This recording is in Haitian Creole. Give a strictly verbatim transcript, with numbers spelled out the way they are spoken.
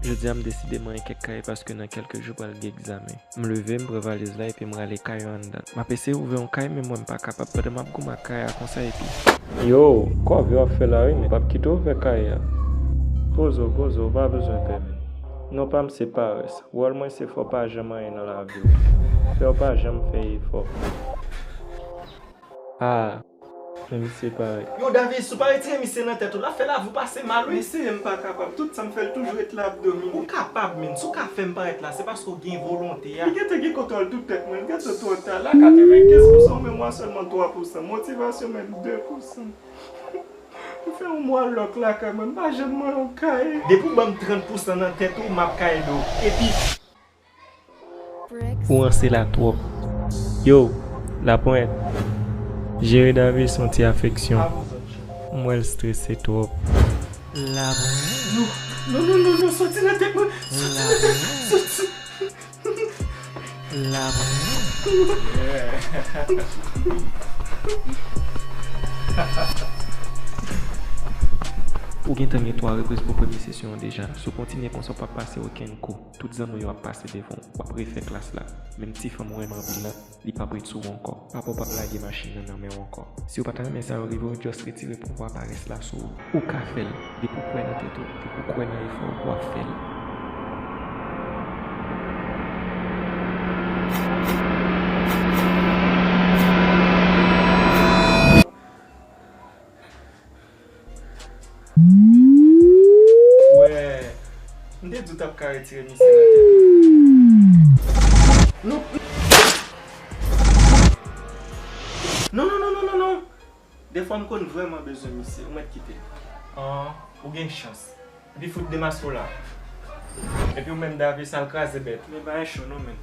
Jodi a m deside manyen kèk kaye paske nan kèlke jou pral gen egzamen. M leve, m pran valiz la epi m rale kay yo anndan. M ap eseye ouvè yon kay men m wè m pa kapab pandan m ap goumen ak kay a konsa epi. Yo, kòve w ap fè la wi, men m p ap kite w ouvè kay a. Poze w, poze w, ou pa bezwen pè men. Non pa m se parès. Wòl mwen se fè w pa janm anyen nan lavi w. Fè w pa janm fè efò. Ah, men misye parèt. Yo, Davis, si w pa retire misye nan tèt ou, l ap fè lavi w pase mal, wi. Mesye, m pa kapab. Tout sa m fè l toujou ret la ap domine. Ou kapab, menn. Si w ka fè m parèt la, se paske w gen volonte a. Li gentan gen kontwòl tout tèt mwen. Li gentan twò ta. La katrevenkenz pousan, ou menm w a sèlman twa pousan. Motivasyon menm de pousan. M fè yon mwa lòk lakay mwen. M pa janm mwen yon kay. Depi w ban m trant pousan nan tèt ou, m ap ka ede w. Epi Ou ranse la twòp. Yo, Lapwent. Jere Davis yon ti afeksyon. M wè l strese twòp. Lapwent. Non, non, non, non, non, soti nan tèt mwen. Soti nan tèt mwen. Soti. Lapwent. Ou gentan gen twa repriz pou premye sesyon an deja. Si w kontinye konsa, w p ap pase okenn kou. Tout zanmi w yo ap pase devan w. W ap refè klas la. Menm ti fanm ou renmen anpil lan, li p ap ret sou ou ankò. Papa w p ap lage machin nan nan men w ankò. Si w pa ta renmen sa yo rive w, just retire pouvwa parès la sou ou. Ou ka fè l. Depi w kwè nan tèt ou, depi w kwè nan efò w, w ap fè l. Wè, m te di w t ap ka retire misye nan tèt ou. Non. Non, non, non, non, non, non. Defwa m konn vrèman bezwen misye. Ou mèt kite l. An, ou gen chans. Epi fout demaske w la. Epi ou menm, Davis, al kraze bèt. Men bagay cho non, menn.